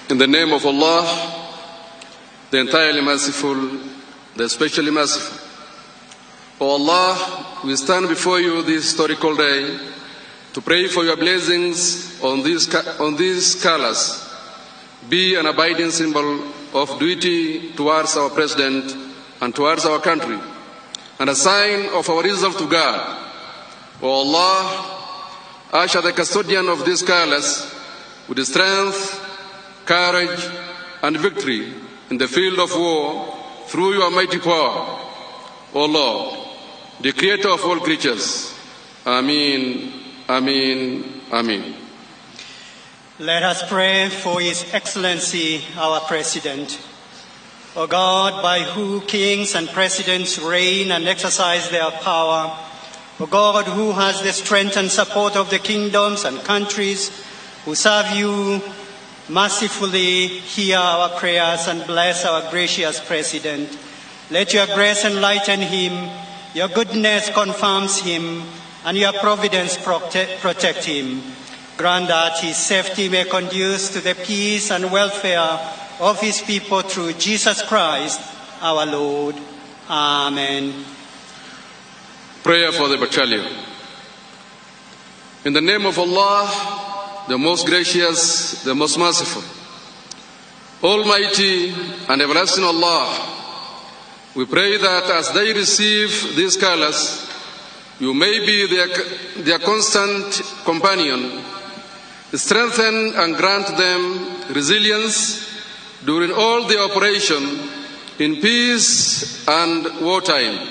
In the name of Allah, the entirely merciful, the especially merciful. O Allah, we stand before you this historical day to pray for your blessings on these colors. Be an abiding symbol of duty towards our president and towards our country, and a sign of our resolve to God. O Allah, usher the custodian of these colors with strength, courage, and victory in the field of war through your mighty power. O Lord, the creator of all creatures. Ameen, Ameen, Ameen. Let us pray for His Excellency, our President. O God, by who kings and presidents reign and exercise their power, O God, who has the strength and support of the kingdoms and countries who serve you, mercifully hear our prayers and bless our gracious President. Let your grace enlighten him, your goodness confirms him, and your providence protect him. Grant that his safety may conduce to the peace and welfare of his people through Jesus Christ, our Lord. Amen. Prayer for the battalion. In the name of Allah, the most gracious, the most merciful, Almighty and everlasting Allah, we pray that as they receive these colors, you may be their constant companion, strengthen and grant them resilience during all their operation in peace and wartime.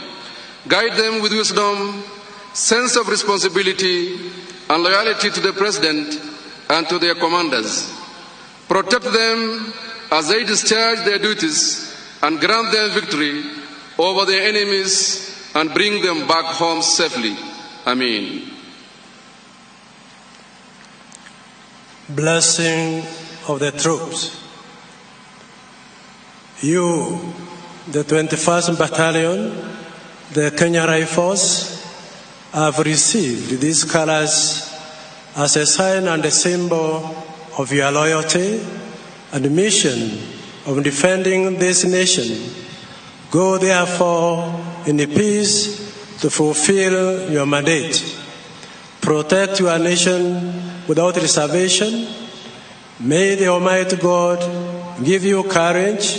Guide them with wisdom, sense of responsibility, and loyalty to the President and to their commanders. Protect them as they discharge their duties and grant them victory over their enemies and bring them back home safely. Ameen. Blessing of the troops. You, the 21st Battalion, the Kenya Rifles, have received these colors as a sign and a symbol of your loyalty and mission of defending this nation. Go therefore in peace to fulfill your mandate. Protect your nation without reservation. May the Almighty God give you courage,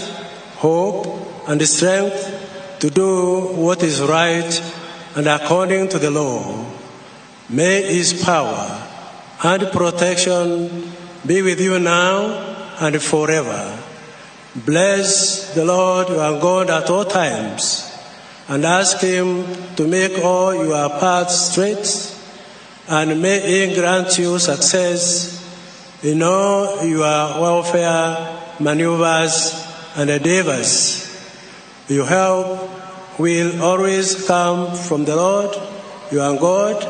hope, and strength to do what is right and according to the law. May His power and protection be with you now and forever. Bless the Lord your God at all times, and ask Him to make all your paths straight, and may He grant you success in all your welfare maneuvers and endeavors. Your help will always come from the Lord, your God,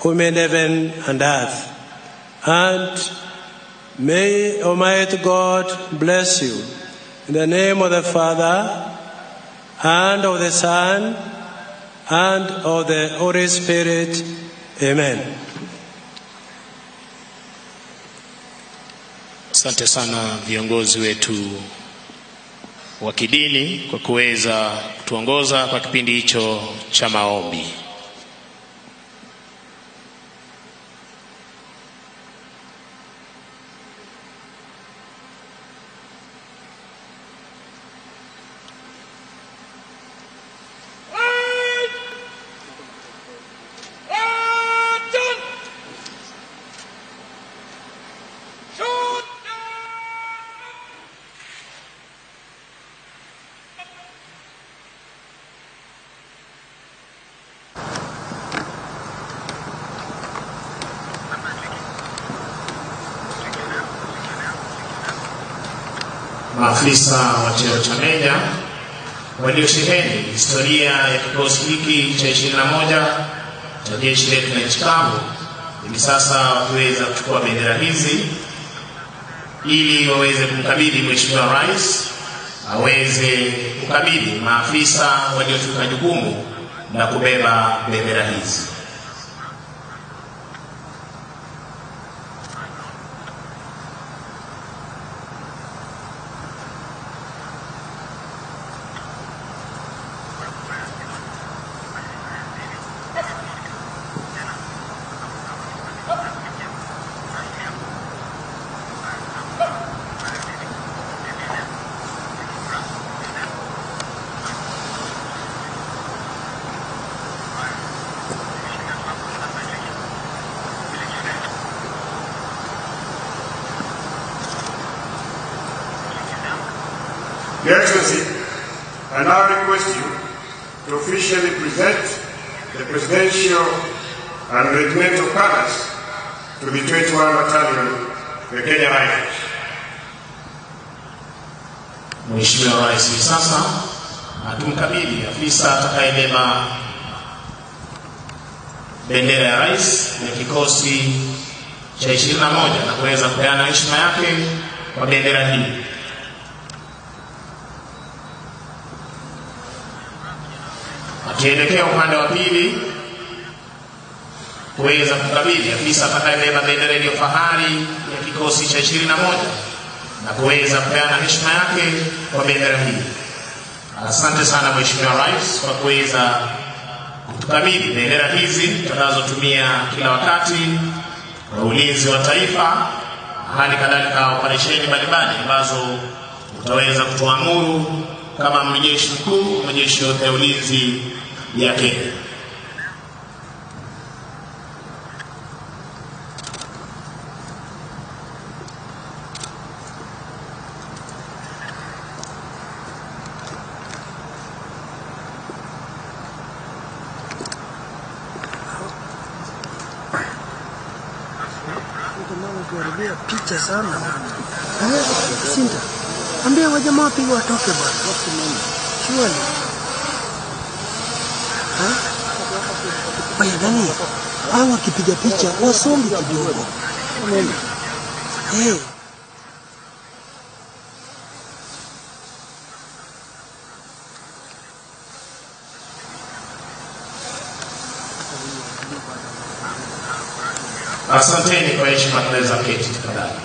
who made heaven and earth. And may Almighty God bless you. In the name of the Father, and of the Son, and of the Holy Spirit. Amen. Asante sana viongozi wetu wa kidini kwa kuweza kutuongoza kwa kipindi hicho cha maombi. Maafisa wa cheo cha meja waliosheheni historia ya kikosi hiki cha 21 cha jeshi letu la nchi kavu, hivi sasa wakiweza kuchukua bendera hizi ili waweze kumkabidhi Mheshimiwa Rais aweze kukabidhi maafisa waliochukua jukumu na kubeba bendera hizi. Your Excellency, I now request you to officially present the presidential and regimental colors to the 21 Battalion, the Kenya Rifles. Mheshimiwa Rais hivi sasa akimkabidhi afisa atakayebeba bendera ya rais ya kikosi cha 21 na kuweza kupeana heshima yake kwa bendera hii. Akielekea upande wa pili kuweza kukabidhi afisa atakayebeba bendera iliyo fahari ya kikosi cha 21 na kuweza kupeana heshima yake kwa bendera hii. Asante sana Mheshimiwa Rais kwa kuweza kutukabidhi bendera hizi tutakazotumia kila wakati kwa ulinzi wa taifa, hali kadhalika operesheni mbalimbali ambazo utaweza kutuamuru kama mjeshi mkuu wa majeshi yote ya ulinzi ya Kenya. Kuharibia picha sana bwana. Eh, Sinta. Ambia wajamaa wapige watoke bwana. Surely. Ha? Oya nani? Hawa wakipiga picha wasonge kidogo. Eh. Asanteni kwa heshima, tunaweza keti tafadhali.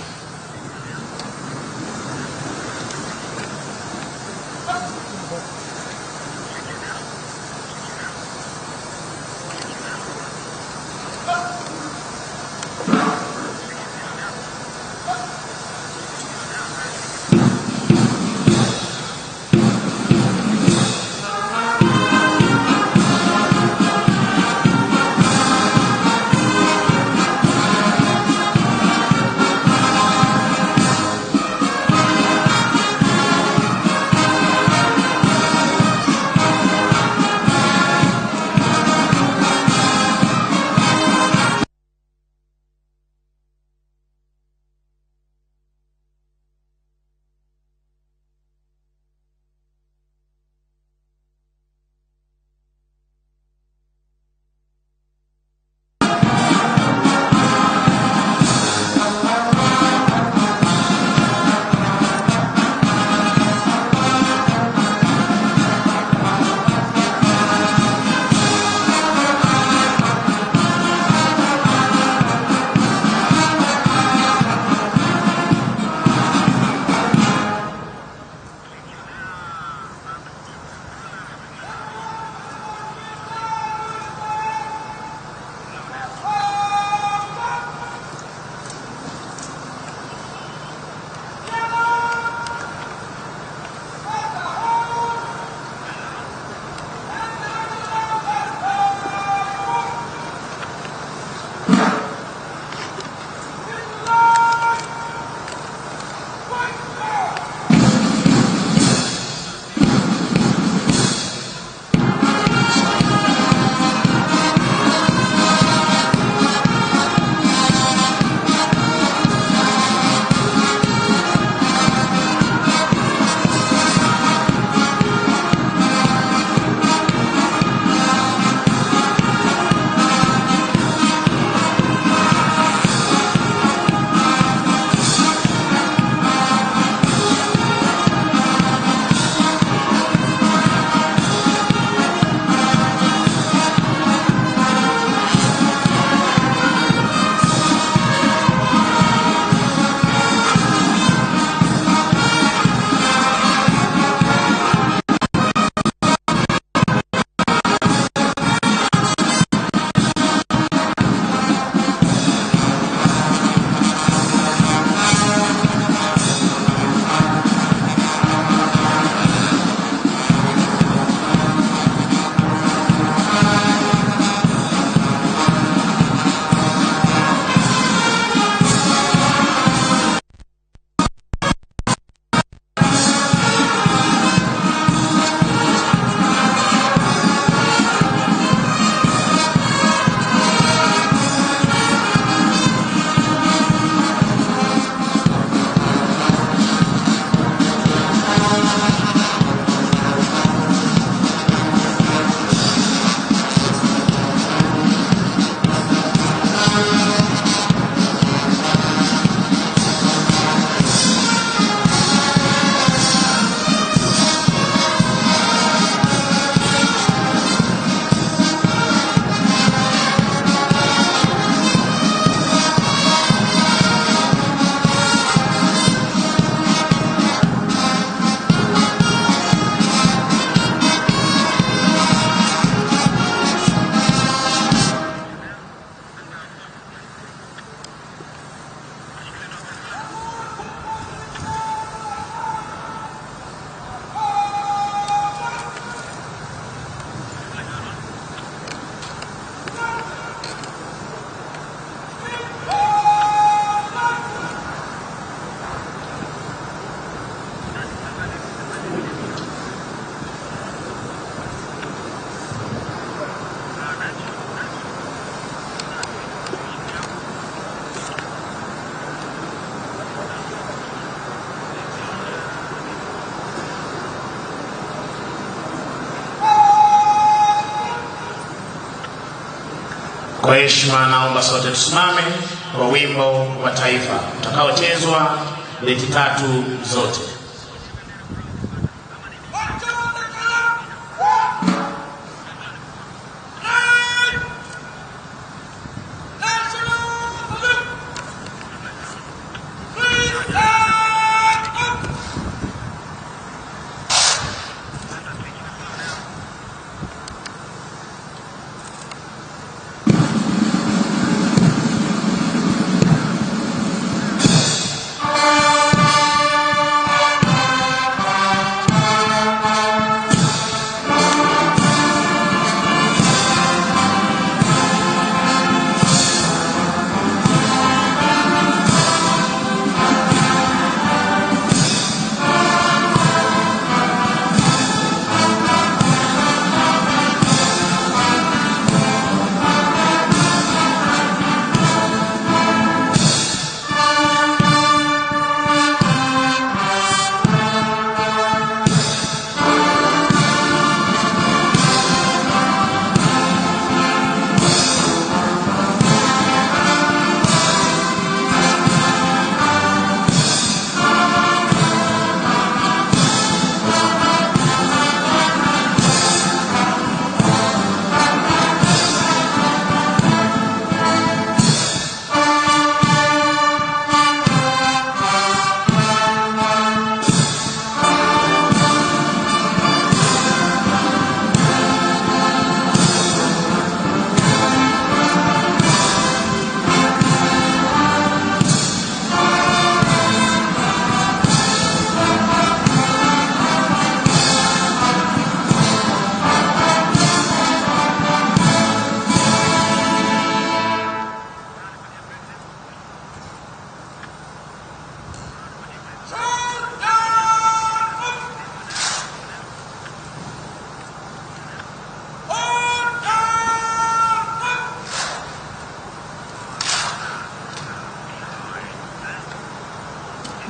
Kwa heshima, naomba sote tusimame kwa wimbo wa taifa utakaochezwa beti tatu zote.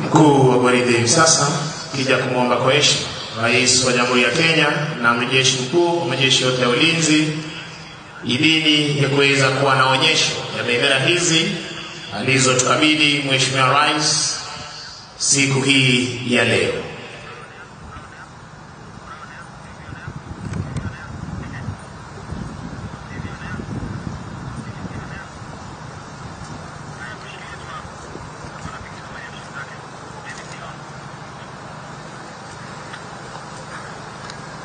Mkuu wa gwaride hivi sasa kija kumwomba kwa heshima Rais wa Jamhuri ya Kenya na Amiri Jeshi Mkuu wa majeshi yote ya ulinzi idhini ya kuweza kuwa na onyesho ya bendera hizi alizotukabidhi Mheshimiwa Rais siku hii ya leo.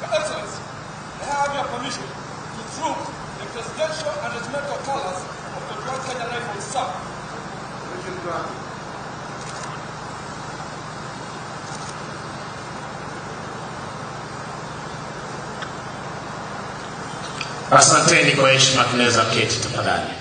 Your Excellency, I have your permission to troop the presidential and regimental colors of the 21 Kenya Rifles, sir. Permission granted. Asanteni kwa heshima, tunaweza keti tafadhali.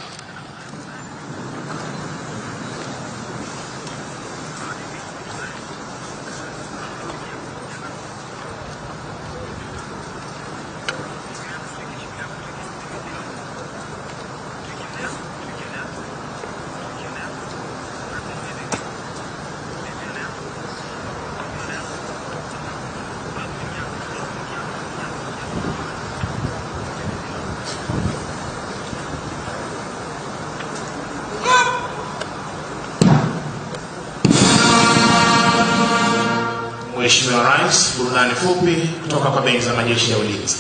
Mheshimiwa Rais, burudani fupi kutoka kwa bendi za majeshi ya ulinzi.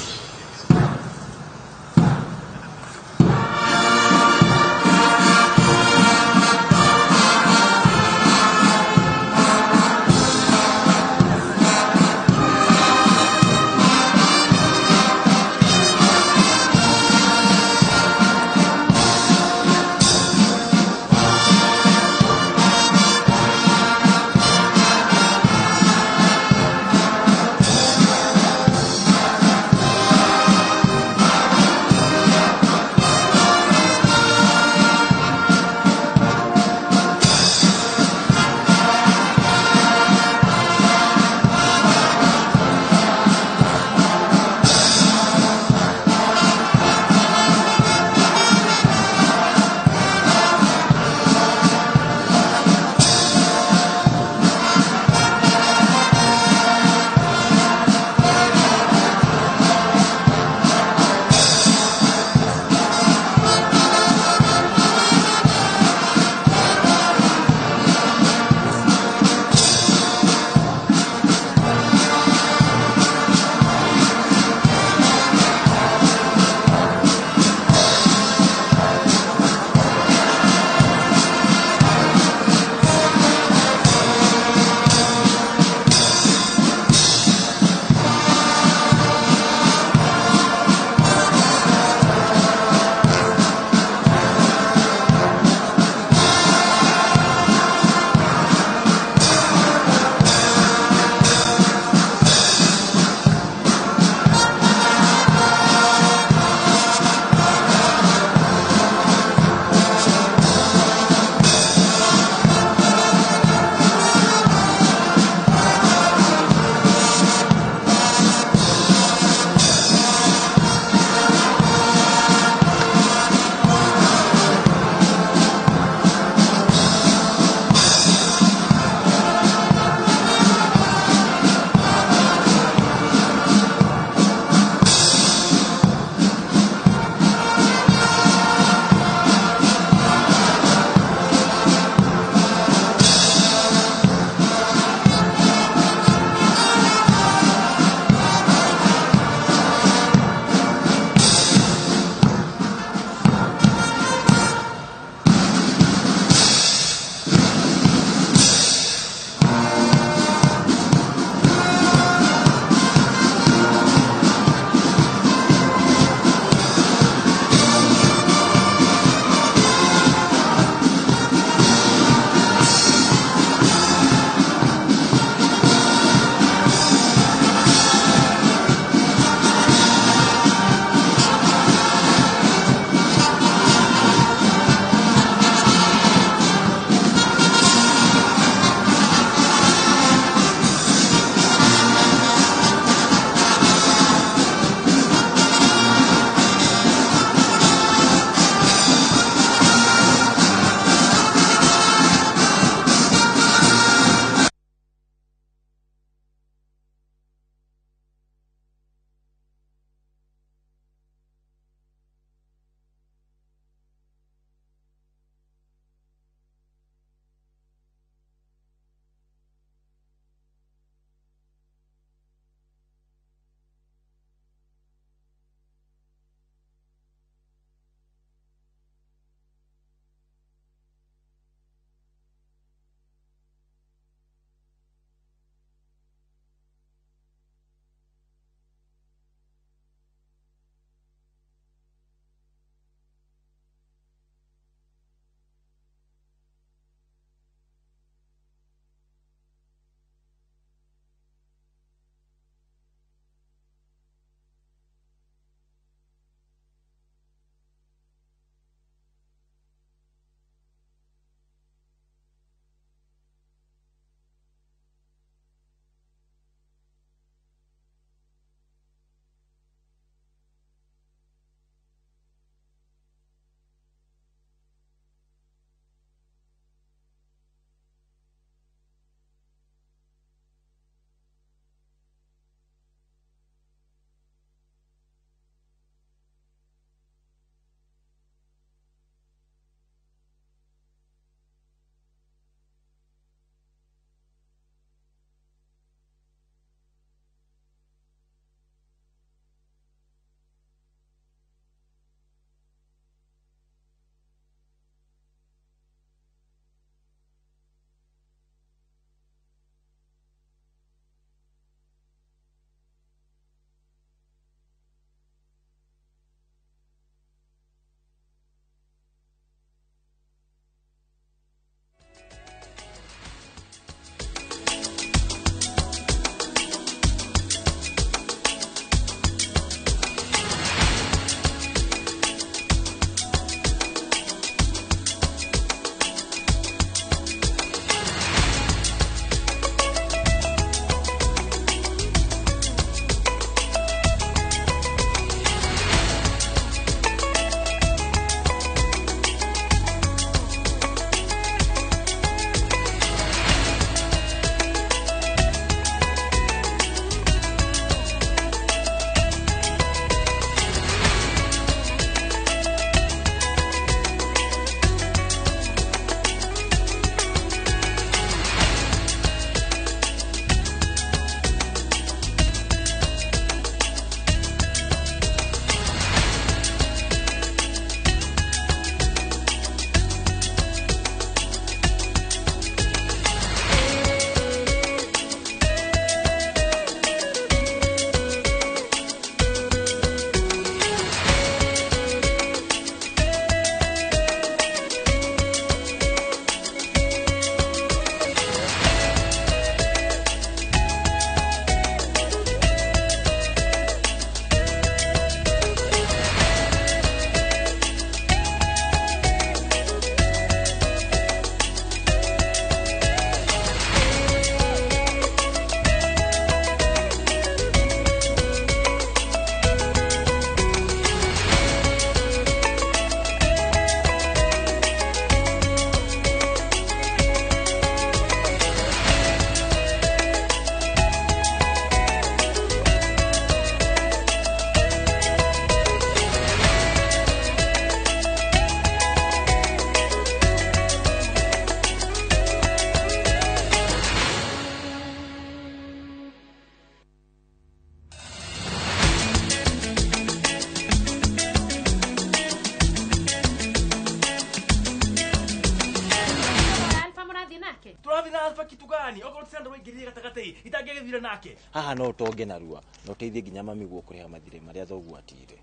Unajua kitu gani? Okorwo ti andũ aingĩrire gatagatĩ itangĩgĩthire nake. Haha no ũtonge narua na ũteithie nginya mami guo kũrĩha mathirĩ marĩa thoguo atigire.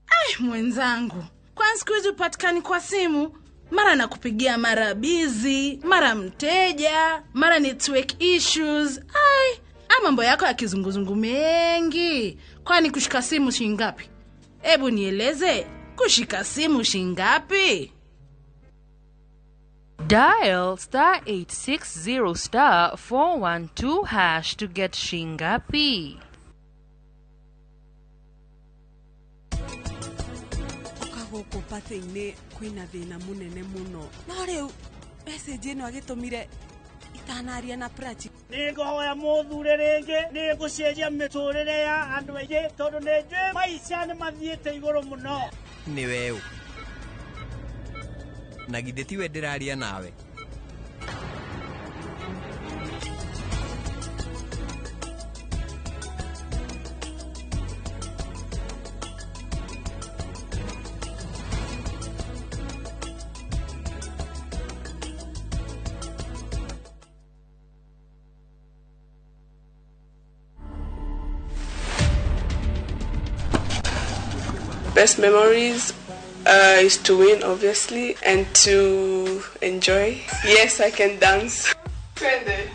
Ai, mwenzangu, kwani siku hizi upatikani kwa simu? Mara nakupigia, mara busy, mara mteja, mara network issues. Ai, mambo yako ya kizunguzungu mengi. Kwani kushika simu shilingi ngapi? Ebu nieleze, kushika simu shilingi ngapi? Dial star 860 star 412 hash to get shingapi. Gũkũ pathĩ-inĩ kwĩna thĩna mũnene mũno. No rĩu message ĩno agĩtũmire itanaria na Prachi. Nĩngũhoya mũthure rĩngĩ, nĩngũcenjia mĩtũrĩre ya andũ aingĩ tondũ nĩnjũĩ maica nĩmathiĩte igũrũ mũno. Nĩ weũ. Na githĩ tiwe ndĩraria nawe? Best memories is to win, obviously, and to enjoy. Yes, I can dance. Good.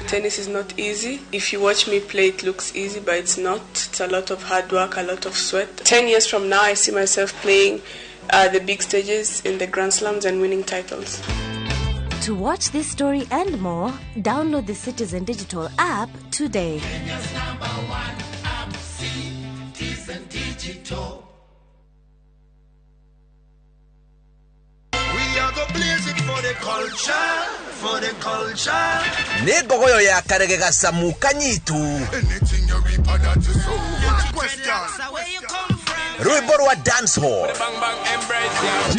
Tennis is not easy. If you watch me play, it looks easy, but it's not. It's a lot of hard work, a lot of sweat. 10 years from now, I see myself playing the big stages in the Grand Slams and winning titles. To watch this story and more, download the Citizen Digital app today. Kenya's number one app, Citizen Digital. We are gonna blaze it for the culture, for the culture. Nĩ ngogoyo ya karege gacamu kanyitu. Anything you reap, that you sow. Question. Rwimbo rwa dance hall. Bang, bang, embrace, yeah.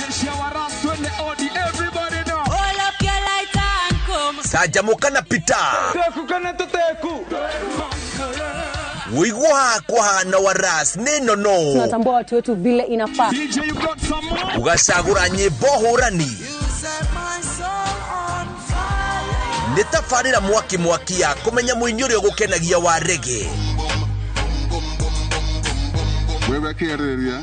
Canjamũka na Peter. Wĩigua hakwa hana wa ras nĩ nono. Tunatambua watu wetu vile inafaa. Ũgacagũra nyĩmbo hũrani. Nĩ tabarĩra mwaki mwaki ya kũmenya mũini ũrĩa ũgũkenagia wa reggae.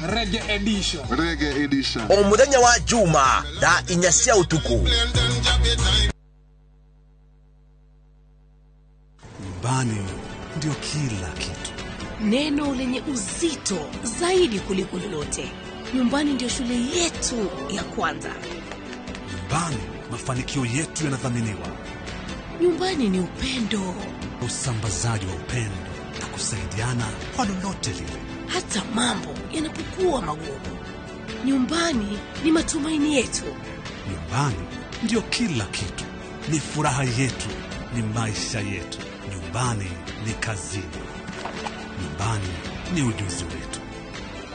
Reggae edition. Reggae edition. O mũthenya wa Juma thaa 4 cia ũtukũ. Nyumbani ndio kila kitu. Neno lenye uzito zaidi kuliko lolote. Nyumbani ndio shule yetu ya kwanza. Nyumbani mafanikio yetu yanadhaminiwa. Nyumbani ni upendo. Usambazaji wa upendo na kusaidiana kwa lolote lile. Hata mambo yanapokuwa magumu. Nyumbani ni matumaini yetu. Nyumbani ndio kila kitu. Ni furaha yetu, ni maisha yetu. Nyumbani ni kazini. Nyumbani ni ujuzi wetu.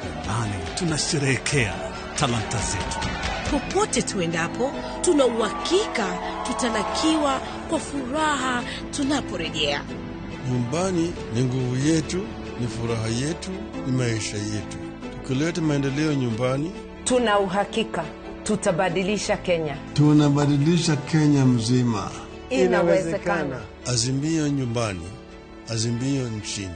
Nyumbani tunasherehekea talanta zetu. Popote tuendapo, tuna uhakika tutalakiwa kwa furaha tunaporejea. Nyumbani ni nguvu yetu, ni furaha yetu, ni maisha yetu. Tukileta maendeleo nyumbani, tuna uhakika tutabadilisha Kenya. Tunabadilisha Kenya mzima. Inawezekana. Azimio nyumbani, azimio nchini.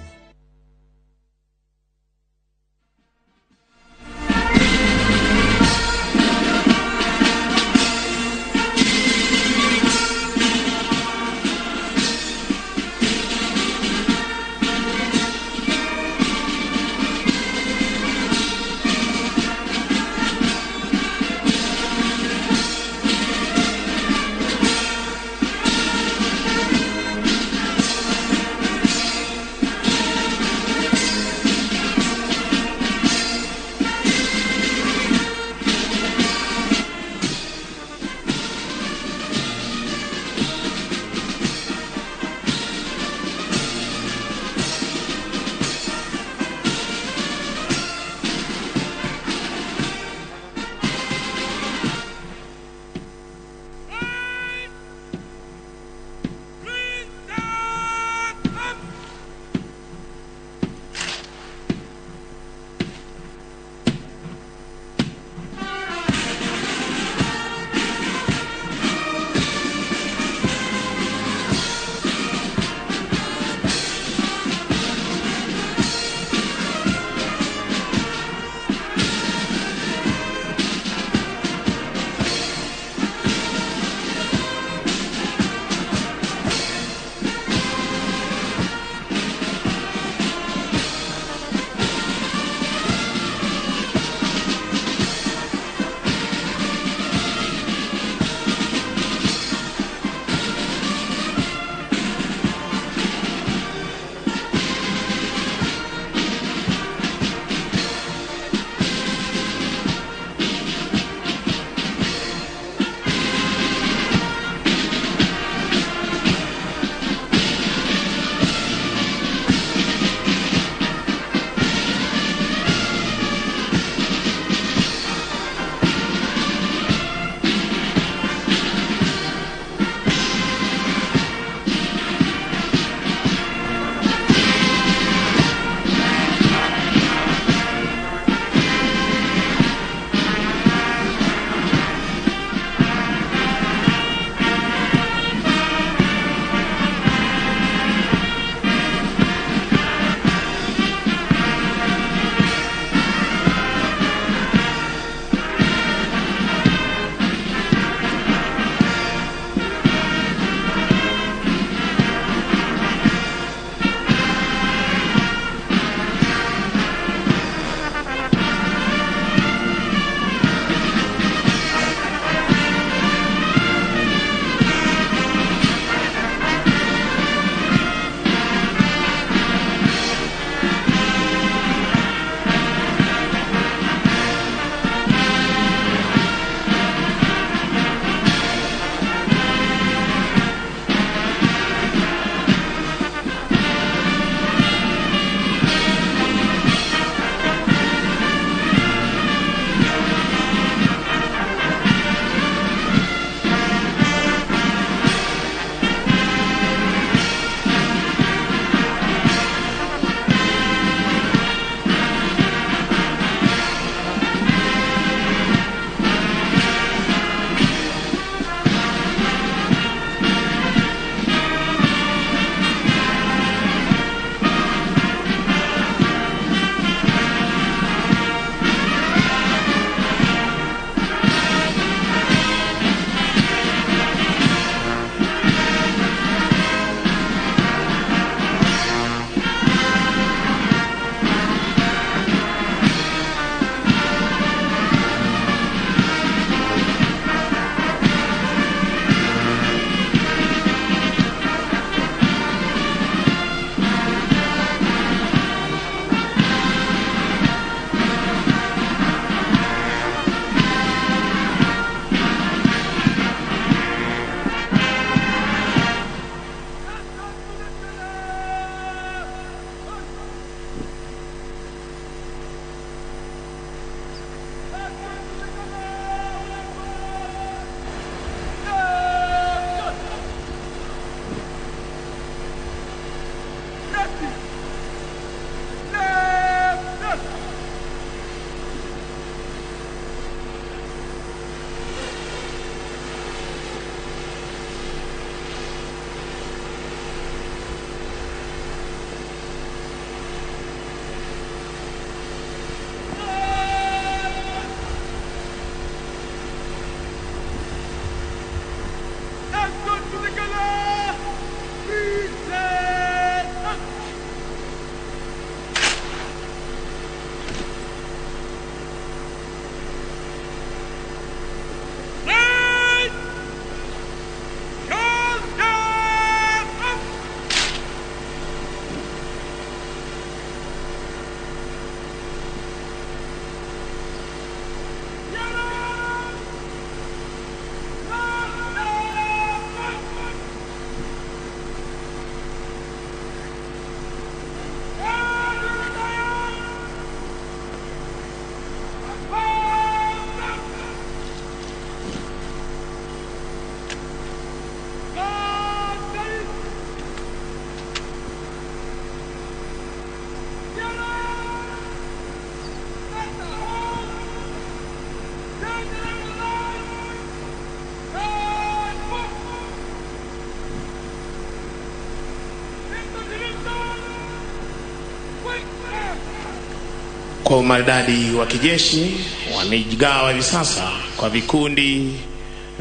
Kwa umaridadi wa kijeshi wamejigawa hivi sasa kwa vikundi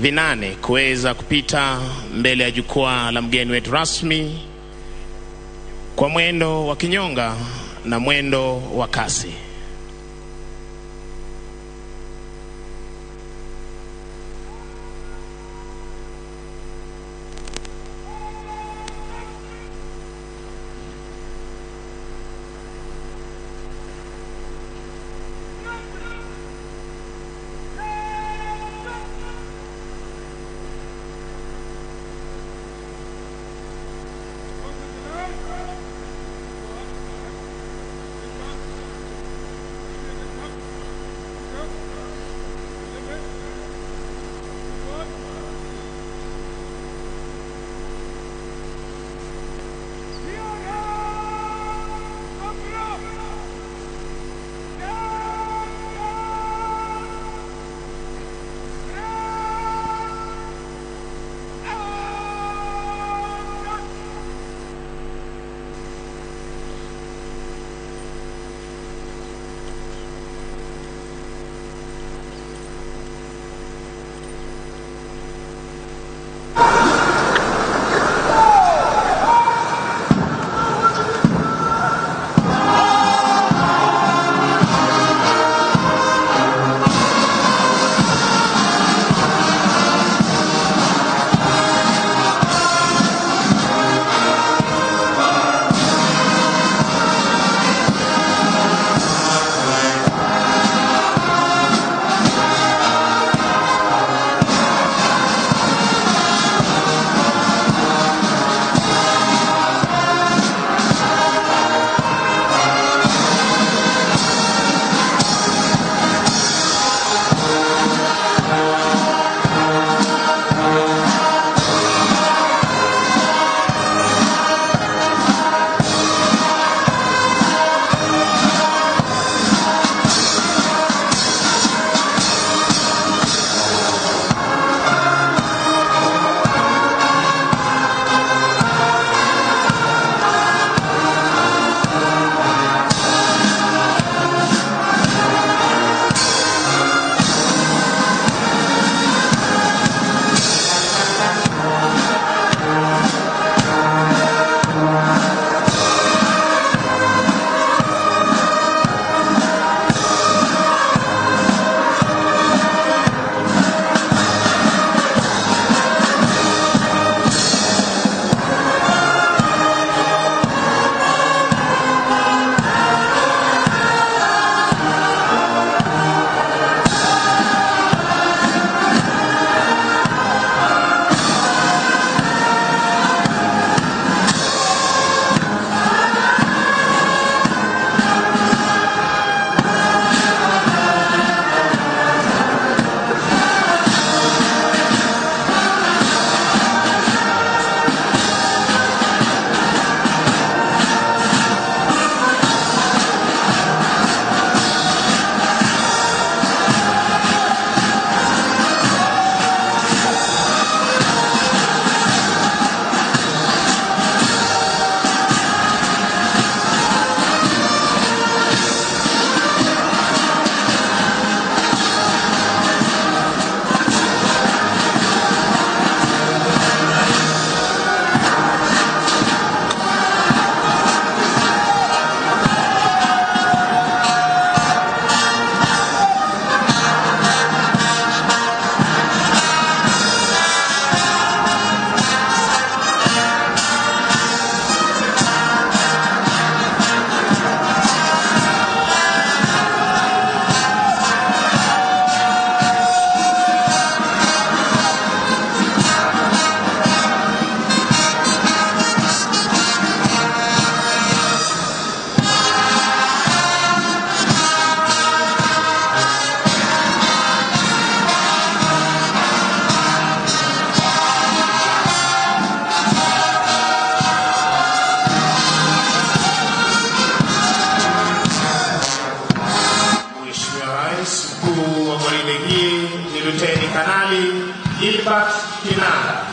8 kuweza kupita mbele ya jukwaa la mgeni wetu rasmi kwa mwendo wa kinyonga na mwendo wa kasi. Kanali Gilbert Kinanda.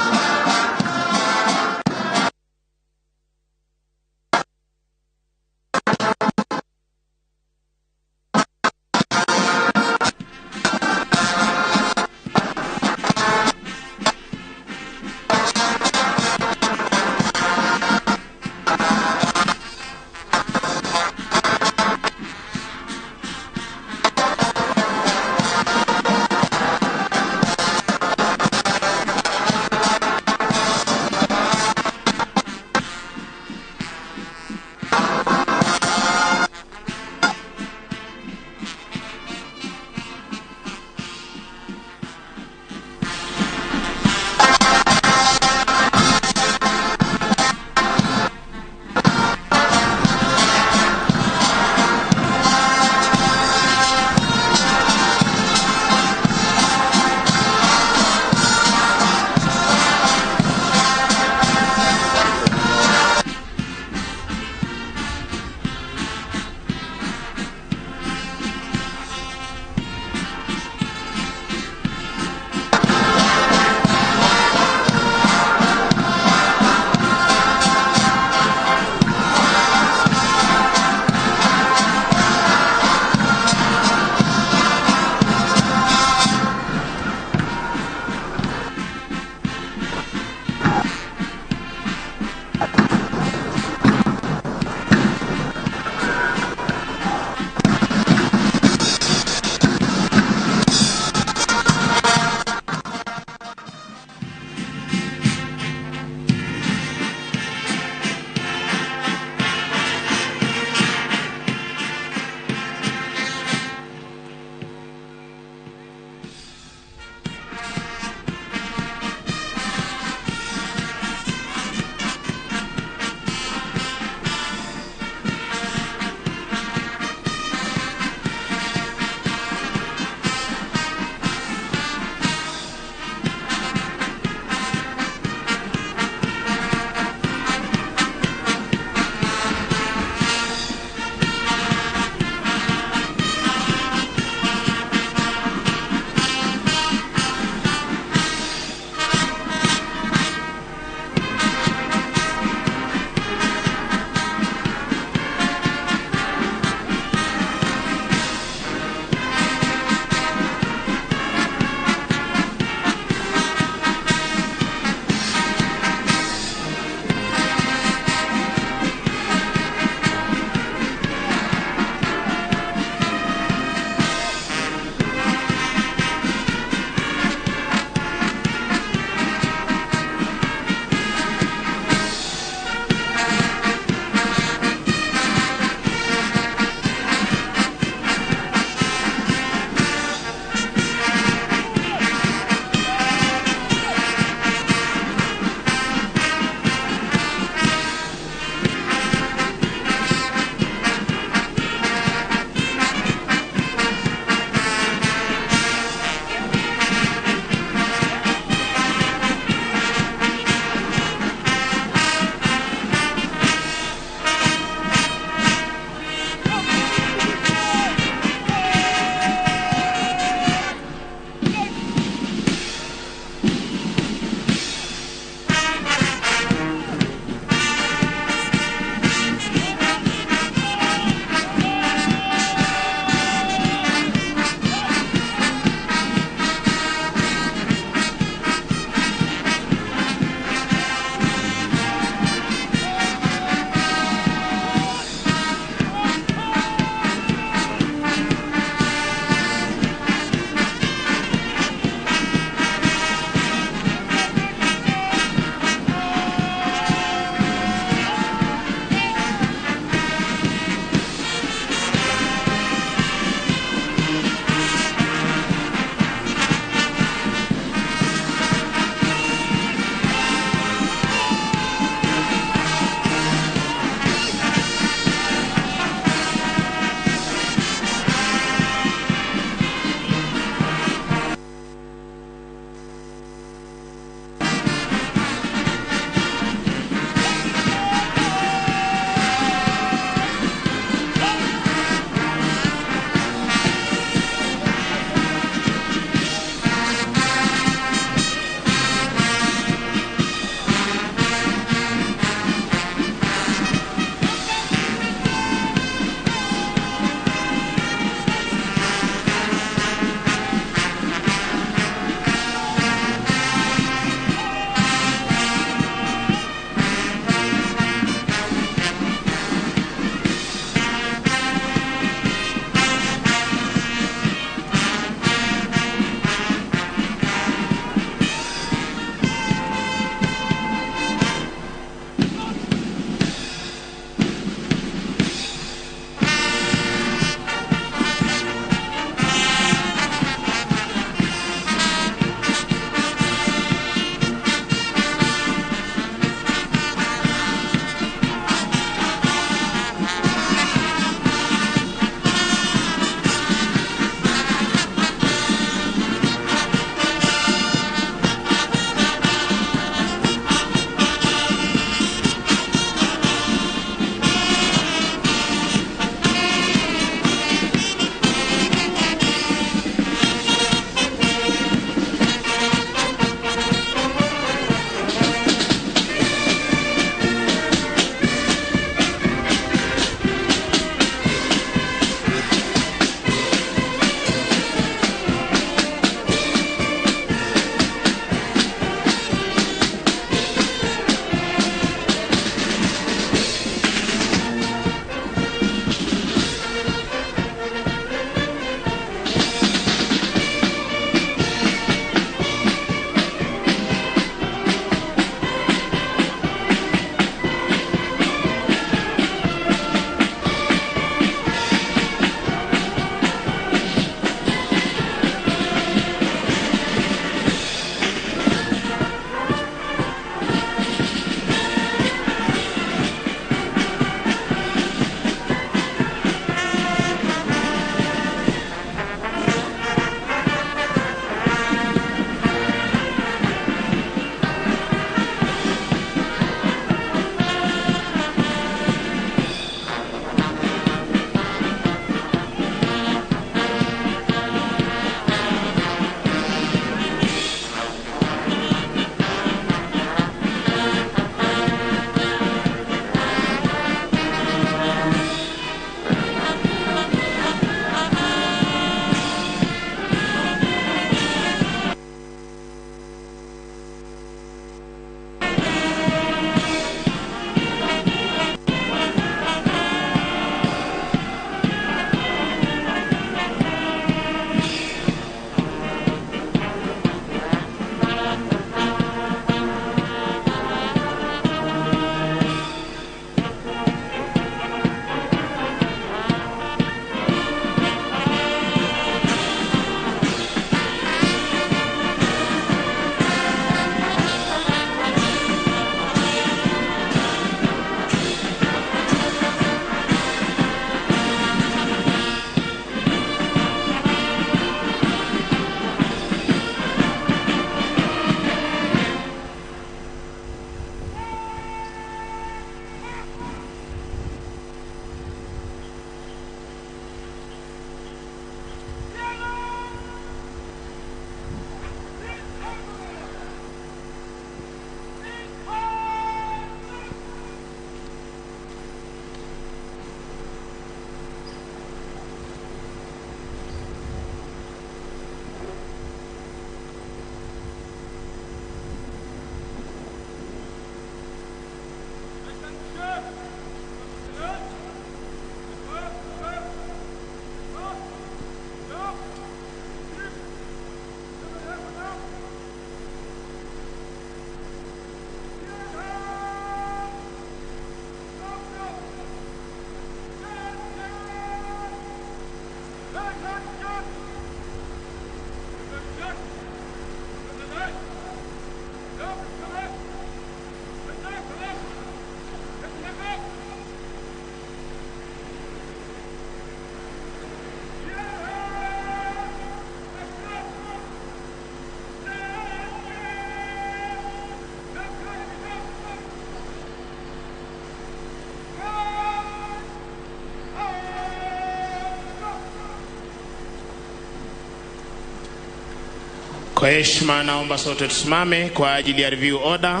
Kwa heshima naomba sote tusimame kwa ajili ya review order,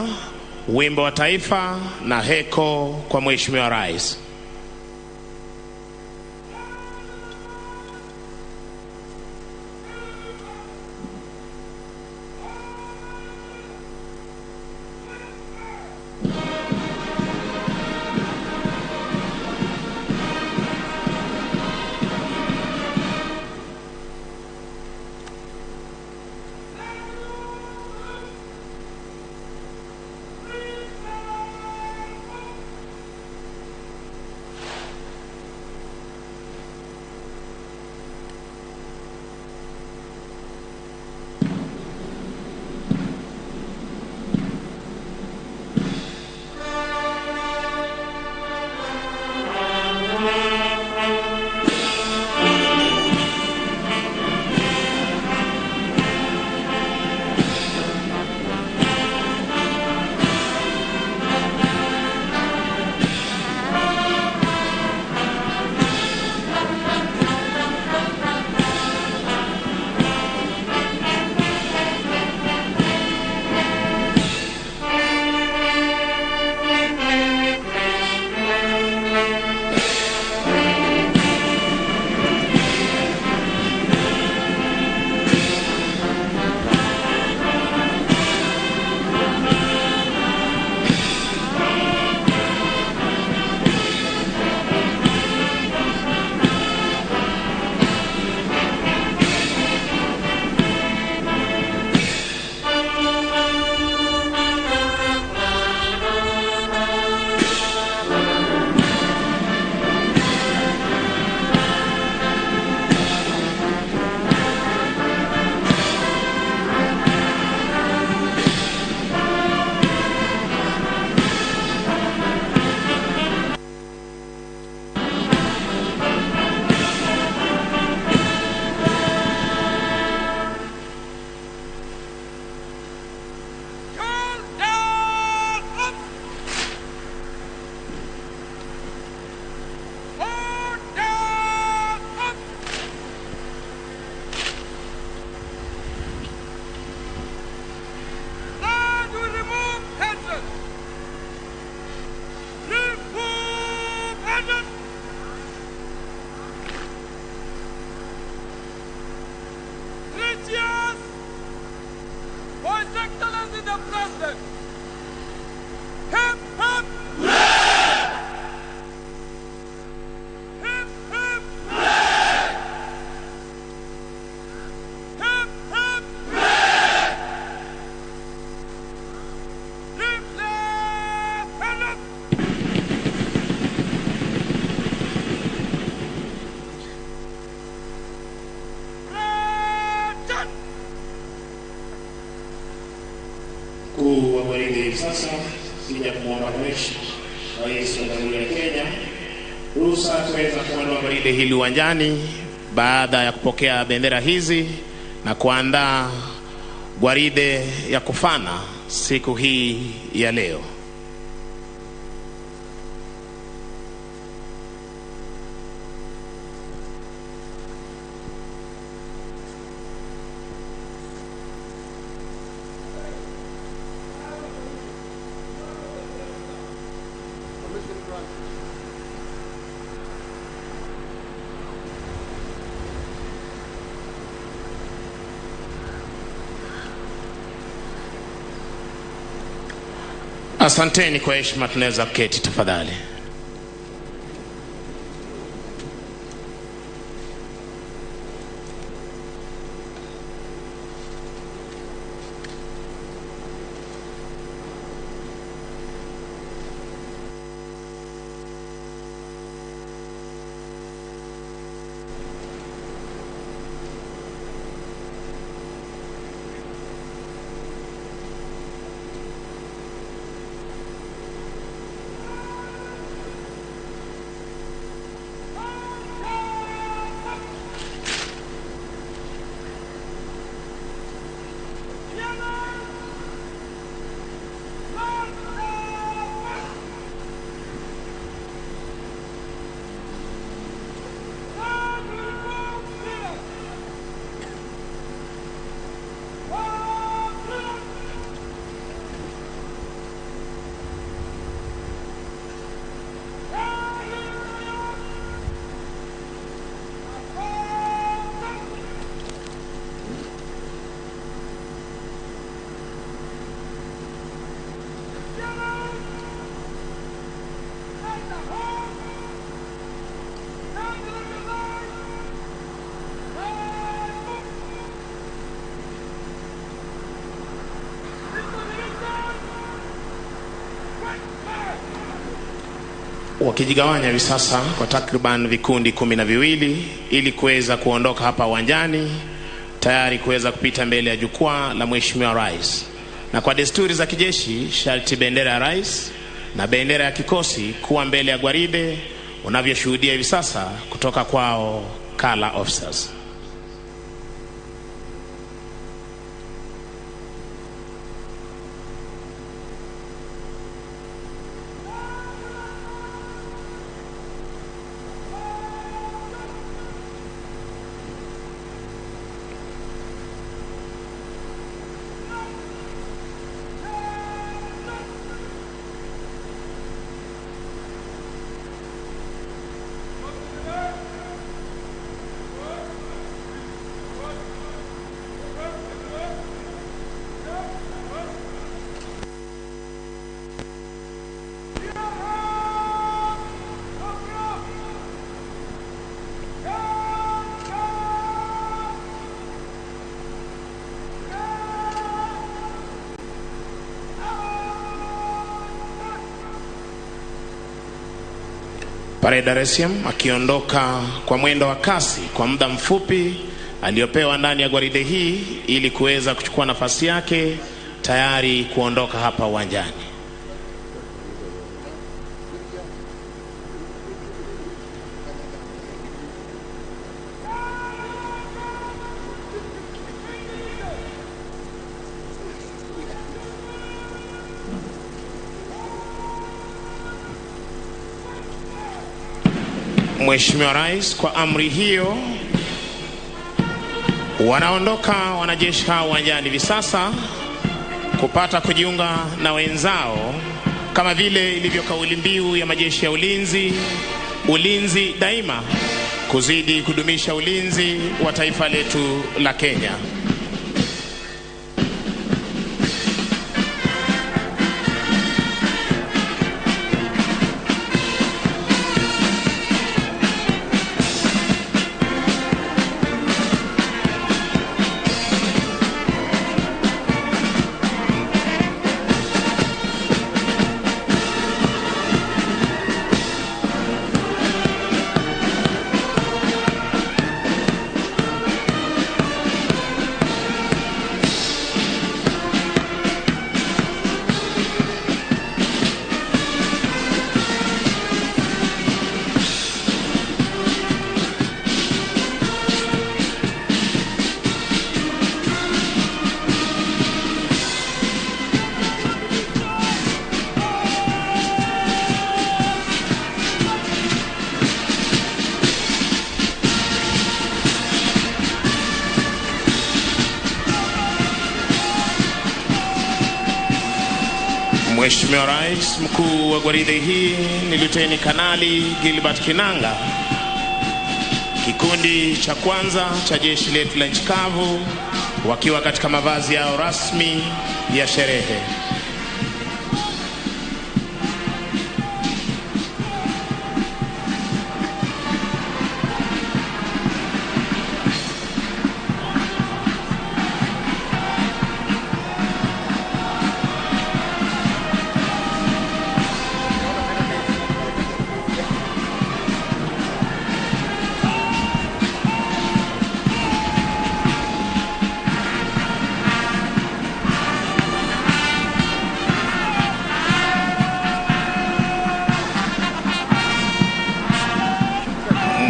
wimbo wa taifa na heko kwa Mheshimiwa Rais. Mkuu wa gwaride hivi sasa sija kumwomba Mheshimiwa Rais wa Jamhuri ya Kenya ruhusa kuweza kuondoa gwaride hili uwanjani baada ya kupokea bendera hizi na kuandaa gwaride ya kufana siku hii ya leo. Asanteni kwa heshima, tunaweza kuketi tafadhali. Wakijigawanya hivi sasa kwa takriban vikundi 12 ili kuweza kuondoka hapa uwanjani tayari kuweza kupita mbele ya jukwaa la Mheshimiwa Rais. Na kwa desturi za kijeshi, sharti bendera ya rais na bendera ya kikosi kuwa mbele ya gwaride unavyoshuhudia hivi sasa kutoka kwao Kala officers. Pale Dar es Salaam akiondoka kwa mwendo wa kasi kwa muda mfupi aliyopewa ndani ya gwaride hii ili kuweza kuchukua nafasi yake tayari kuondoka hapa uwanjani. Mheshimiwa Rais, kwa amri hiyo wanaondoka wanajeshi hao uwanjani hivi sasa kupata kujiunga na wenzao kama vile ilivyo kauli mbiu ya majeshi ya ulinzi, ulinzi daima, kuzidi kudumisha ulinzi wa taifa letu la Kenya. Mheshimiwa Rais, mkuu wa gwaride hii ni Luteni Kanali Gilbert Kinanga. Kikundi cha kwanza cha jeshi letu la nchi kavu wakiwa katika mavazi yao rasmi ya sherehe.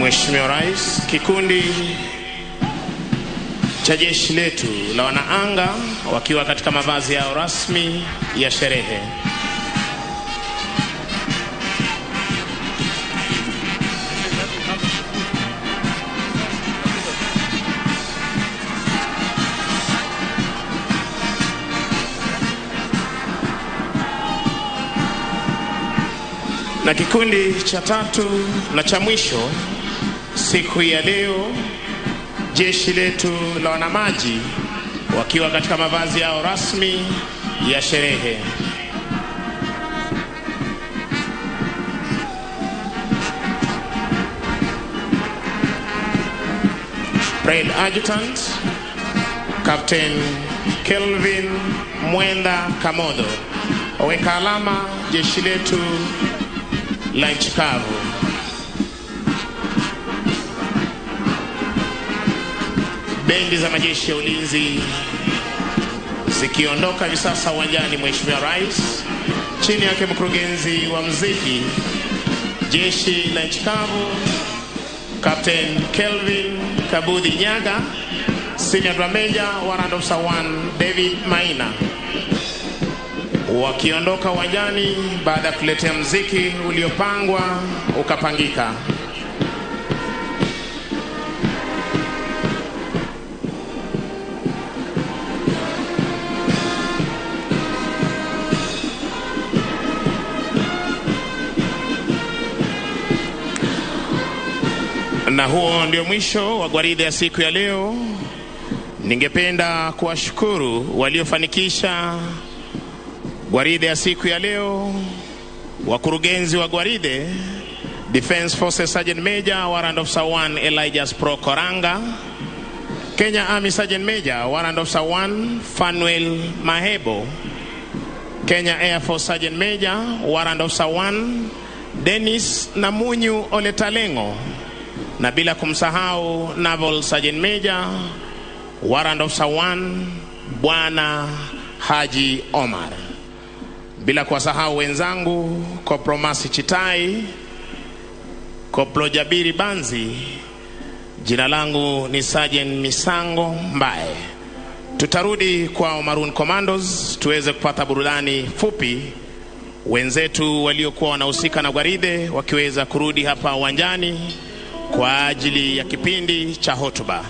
Mheshimiwa Rais, kikundi cha jeshi letu la wanaanga wakiwa katika mavazi yao rasmi ya sherehe. Na kikundi cha tatu na cha mwisho siku ya leo, jeshi letu la wanamaji wakiwa katika mavazi yao rasmi ya sherehe. Parade Adjutant Captain Kelvin Mwenda Kamodo, waweka alama jeshi letu la nchi kavu. Bendi za majeshi ya ulinzi zikiondoka hivi sasa uwanjani, Mheshimiwa Rais, chini yake mkurugenzi wa mziki jeshi la nchi kavu Captain Kelvin Kabudhi Nyaga, Senior Drum Major Warrant Officer 1 David Maina, wakiondoka uwanjani baada ya kuletea mziki uliopangwa ukapangika. Na huo ndio mwisho wa gwaride ya siku ya leo. Ningependa kuwashukuru waliofanikisha gwaride ya siku ya leo, wakurugenzi wa gwaride, Defense Forces Sergeant Major Warrant Officer 1 Elijah Spro Koranga, Kenya Army Sergeant Major Warrant Officer 1 Fanuel Mahebo, Kenya Air Force Sergeant Major Warrant Officer 1 Dennis Namunyu Oletalengo, na bila kumsahau Naval Sergeant Major Warrant Officer 1 Bwana Haji Omar, bila kuwasahau wenzangu Koplo Masi Chitai, Koplo Jabiri Banzi. Jina langu ni Sergeant Misango Mbae. Tutarudi kwa Maroon Commandos tuweze kupata burudani fupi, wenzetu waliokuwa wanahusika na gwaride wakiweza kurudi hapa uwanjani kwa ajili ya kipindi cha hotuba.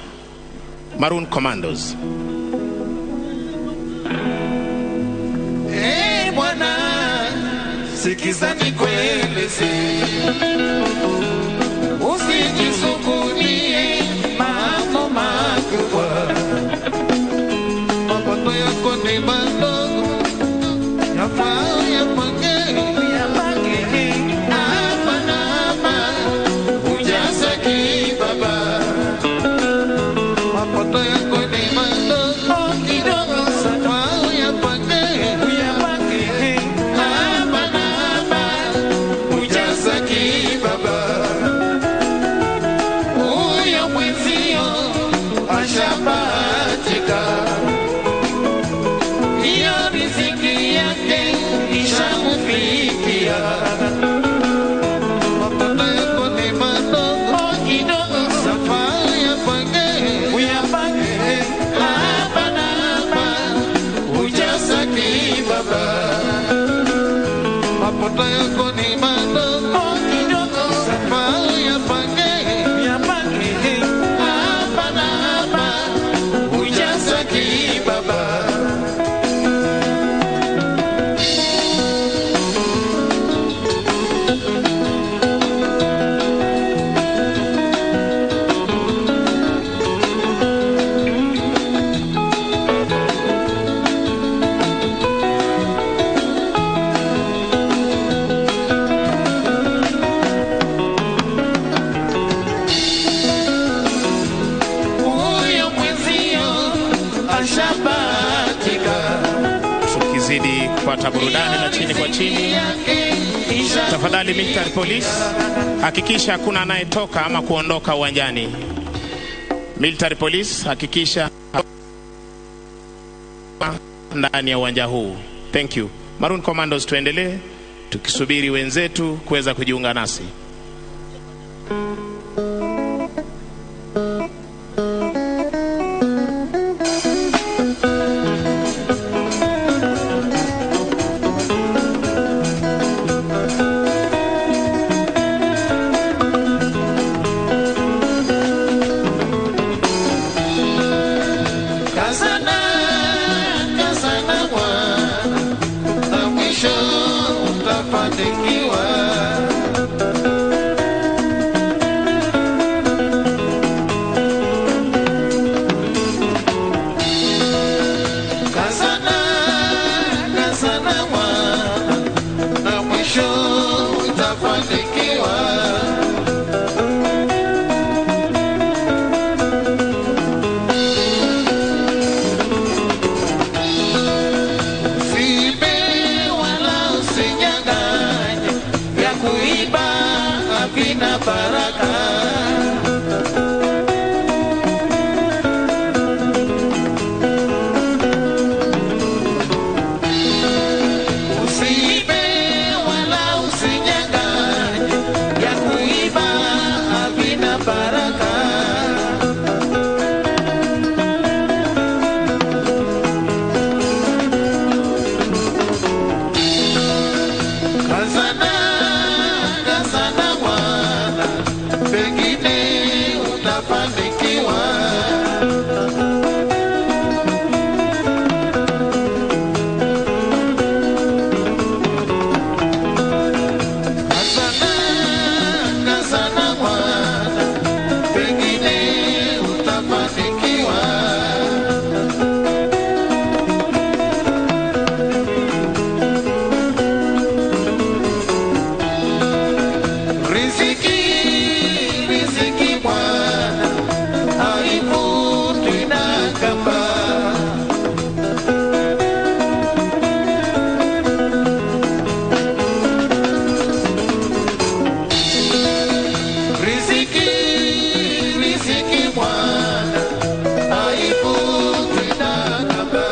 Maroon Commandos. Hey, bwana, sikiza nikueleze, usijisukulie mambo makubwa, mapato yako ni madogo, yafaa uyapange, hapa na hapa, ujaze kibaba. Mapato yako ni madogo kidogo, yafaa uyapange, hapa na hapa, ujaze kibaba. Huyo mwenzio ashapatika, hiyo riziki yake ishamufikia. Mapato yako ni madogo kidogo, yafaa uyapange, hapa na hapa, ujaze kibaba. Mapato yako ni madogo kidogo, yafaa uyapange, hapa na hapa, ujaze kibaba. Huyo mwenzio ashapatika, Tukizidi kupata burudani na chini kwa chini, tafadhali Military Police, hakikisha hakuna anayetoka ama kuondoka uwanjani. Military Police, hakikisha ndani ya uwanja huu. Thank you. Maroon Commandos, tuendelee tukisubiri wenzetu kuweza kujiunga nasi. Kazana, kazana bwana, na mwisho utafanikiwa. Kazana, kazana bwana, na mwisho utafanikiwa. havina baraka. Usiibe wala usinyang'anye, ya kuiba havina baraka. Kazana, kazana mwana, pengine utafanikiwa. Kazana, kazana mwana, pengine utafanikiwa. Riziki, riziki mwana, haivutwi na kamba. Riziki, riziki mwana, haivutwi na kamba.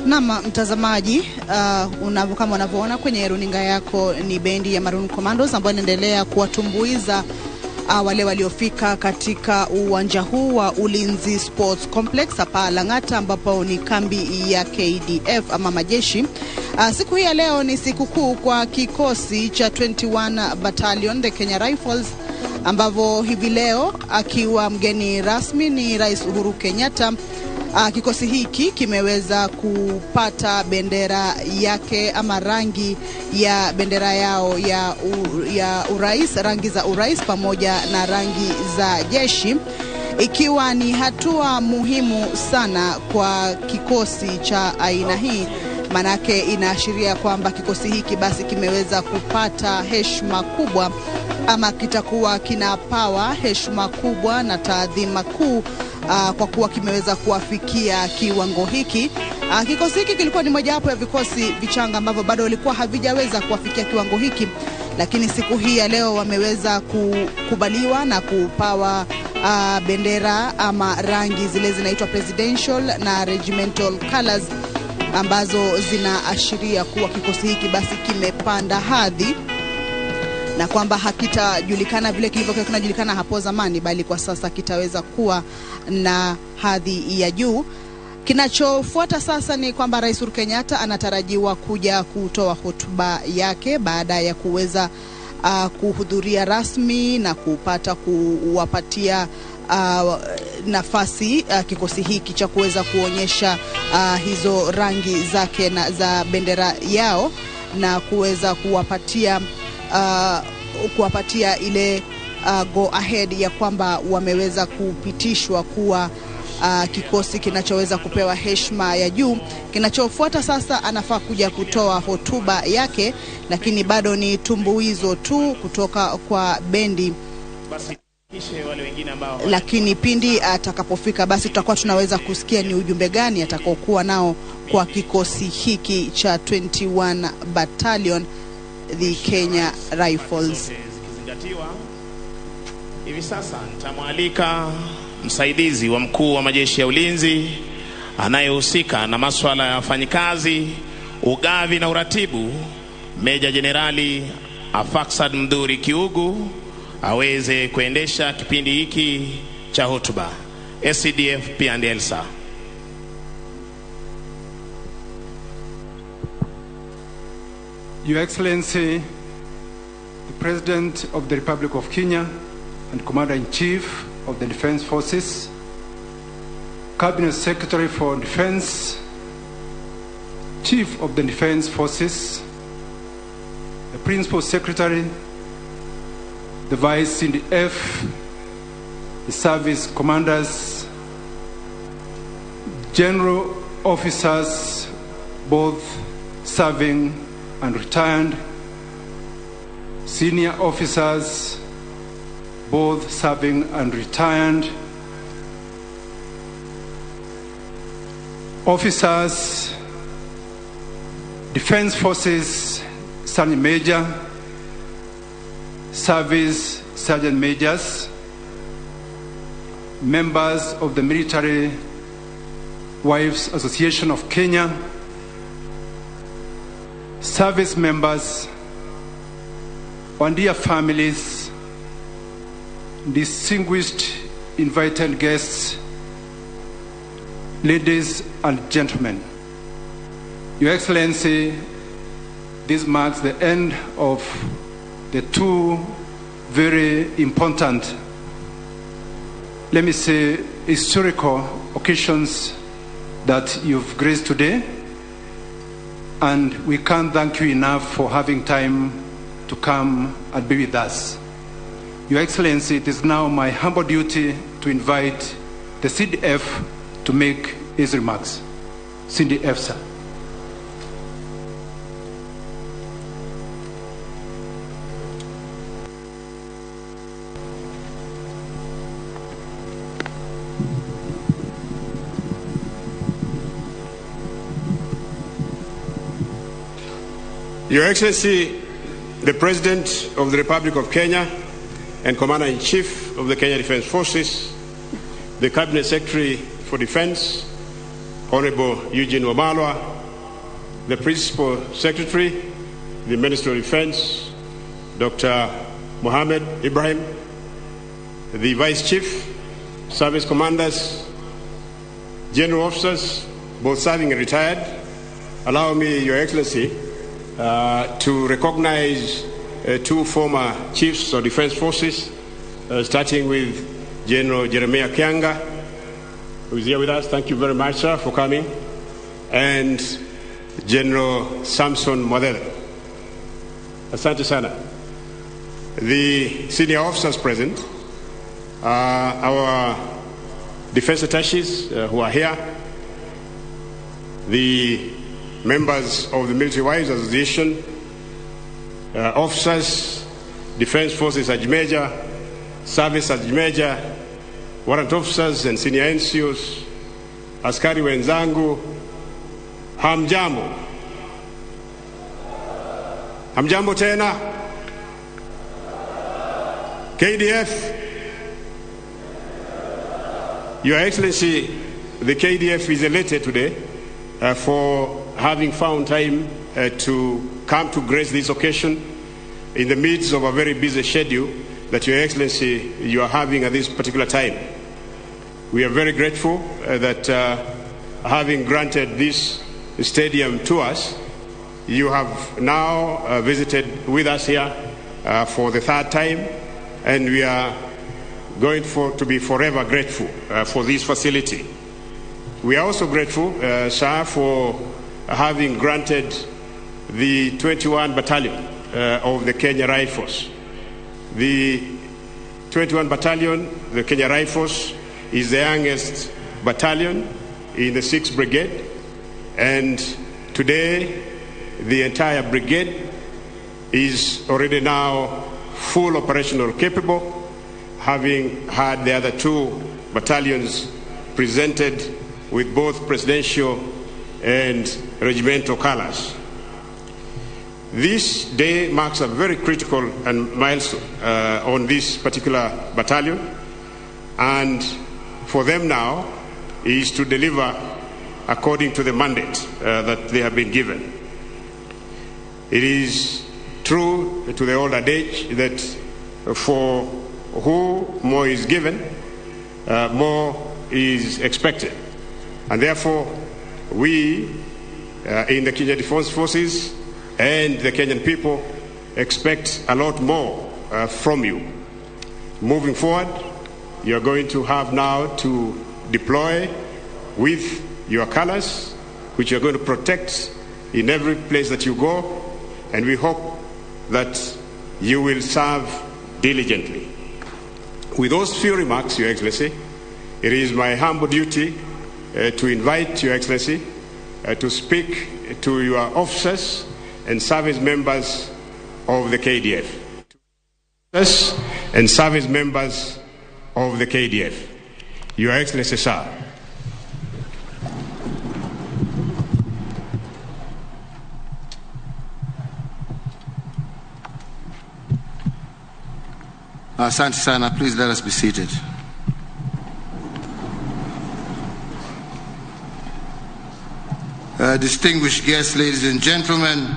Naam, mtazamaji, kama unavyoona kwenye runinga yako ni bendi ya Maroon Commandos ambayo inaendelea kuwatumbuiza wale waliofika katika uwanja huu wa Ulinzi Sports Complex hapa Lang'ata, ambapo ni kambi ya KDF ama majeshi. Siku hii ya leo ni sikukuu kwa kikosi cha 21 Battalion the Kenya Rifles, ambavyo hivi leo akiwa mgeni rasmi ni Rais Uhuru Kenyatta. Kikosi hiki kimeweza kupata bendera yake ama rangi ya bendera yao ya urais, rangi za urais pamoja na rangi za jeshi, ikiwa ni hatua muhimu sana kwa kikosi cha aina hii. Manake inaashiria kwamba kikosi hiki basi kimeweza kupata heshima kubwa, ama kitakuwa kinapawa heshima kubwa na taadhima kuu, kwa kuwa kimeweza kuwafikia kiwango hiki. Kikosi hiki kilikuwa ni mojawapo ya vikosi vichanga ambavyo bado walikuwa havijaweza kuwafikia kiwango hiki, lakini siku hii ya leo wameweza kukubaliwa na kupawa bendera ama rangi zile zinaitwa presidential na regimental colors, ambazo zinaashiria kuwa kikosi hiki basi kimepanda hadhi na kwamba hakitajulikana vile kilivyokuwa kinajulikana hapo zamani, bali kwa sasa kitaweza kuwa na hadhi ya juu. Kinachofuata sasa ni kwamba Rais Uhuru Kenyatta anatarajiwa kuja kutoa hotuba yake baada ya kuweza kuhudhuria rasmi na kupata kuwapatia nafasi kikosi hiki cha kuweza kuonyesha hizo rangi zake na za bendera yao na kuweza kuwapatia ile go ahead ya kwamba wameweza kupitishwa kuwa kikosi kinachoweza kupewa heshima ya juu. Kinachofuata sasa anafaa kuja kutoa hotuba yake, lakini bado ni tumbuizo tu kutoka kwa bendi. Basi kisha wale wengine ambao Lakini pindi atakapofika basi tutakuwa tunaweza kusikia ni ujumbe gani atakaokuwa nao kwa kikosi hiki cha 21 Battalion, the Kenya Rifles. Zikizingatiwa, hivi sasa nitamwalika msaidizi wa mkuu wa majeshi ya ulinzi anayehusika na masuala ya wafanyikazi, ugavi na uratibu, Meja Jenerali Afaxad Mdhuri Kiugu aweze kuendesha kipindi hiki cha hotuba. SCDF P&L, sir. Your Excellency, the President of the Republic of Kenya and Commander-in-Chief of the Defense Forces, Cabinet Secretary for Defense, Chief of the Defense Forces, the Principal Secretary, the Vice CDF, the Service Commanders, General Officers, both serving and retired, senior officers, both serving and retired, officers, Defense Forces Sergeant Major, Service Sergeant Majors, members of the Military Wives Association of Kenya, service members, and dear families, distinguished invited guests, ladies and gentlemen. Your Excellency, this marks the end of the two very important, let me say, historical occasions that you've graced today, and we can't thank you enough for having time to come and be with us. Your Excellency, it is now my humble duty to invite the CDF to make his remarks. CDF, sir. Your Excellency, the President of the Republic of Kenya and Commander-in-Chief of the Kenya Defense Forces, the Cabinet Secretary for Defense, Honorable Eugene Wamalwa, the Principal Secretary, the Minister of Defense, Dr. Mohamed Ibrahim, the Vice Chief, Service Commanders, General Officers, both serving and retired, allow me, Your Excellency, to recognize two former chiefs of defense forces, starting with General Jeremiah Kianga, who is here with us. Thank you very much, sir, for coming. And General Samson Mwathethe. Asante sana. The senior officers present, our defense attaches who are here, the members of the Military Wives Association, officers, Defense Forces Sergeant Major, Service Sergeant Major, warrant officers and senior NCOs, askari wenzangu, hamjambo. Hamjambo tena. KDF. Your Excellency, the KDF is elated today for having found time to come to grace this occasion in the midst of a very busy schedule that Your Excellency you are having at this particular time. We are very grateful that having granted this stadium to us, you have now visited with us here for the third time, and we are going to be forever grateful for this facility. We are also grateful, sir, for having granted the 21 Battalion of the Kenya Rifles. The 21 Battalion, the Kenya Rifles, is the youngest battalion in the 6th Brigade, and today the entire brigade is already now full operational capable, having had the other 2 battalions presented with both presidential and regimental colors. This day marks a very critical and milestone on this particular battalion, and for them now is to deliver according to the mandate that they have been given. It is true to the old adage that for who more is given, more is expected. And therefore, we in the Kenya Defence Forces and the Kenyan people expect a lot more from you. Moving forward, you are going to have now to deploy with your colors, which you are going to protect in every place that you go, and we hope that you will serve diligently. With those few remarks, Your Excellency, it is my humble duty to invite Your Excellency to speak to your officers and service members of the KDF. And service members of the KDF. Your Excellency, sir. Asante sana. Please let us be seated. Distinguished guests, ladies and gentlemen,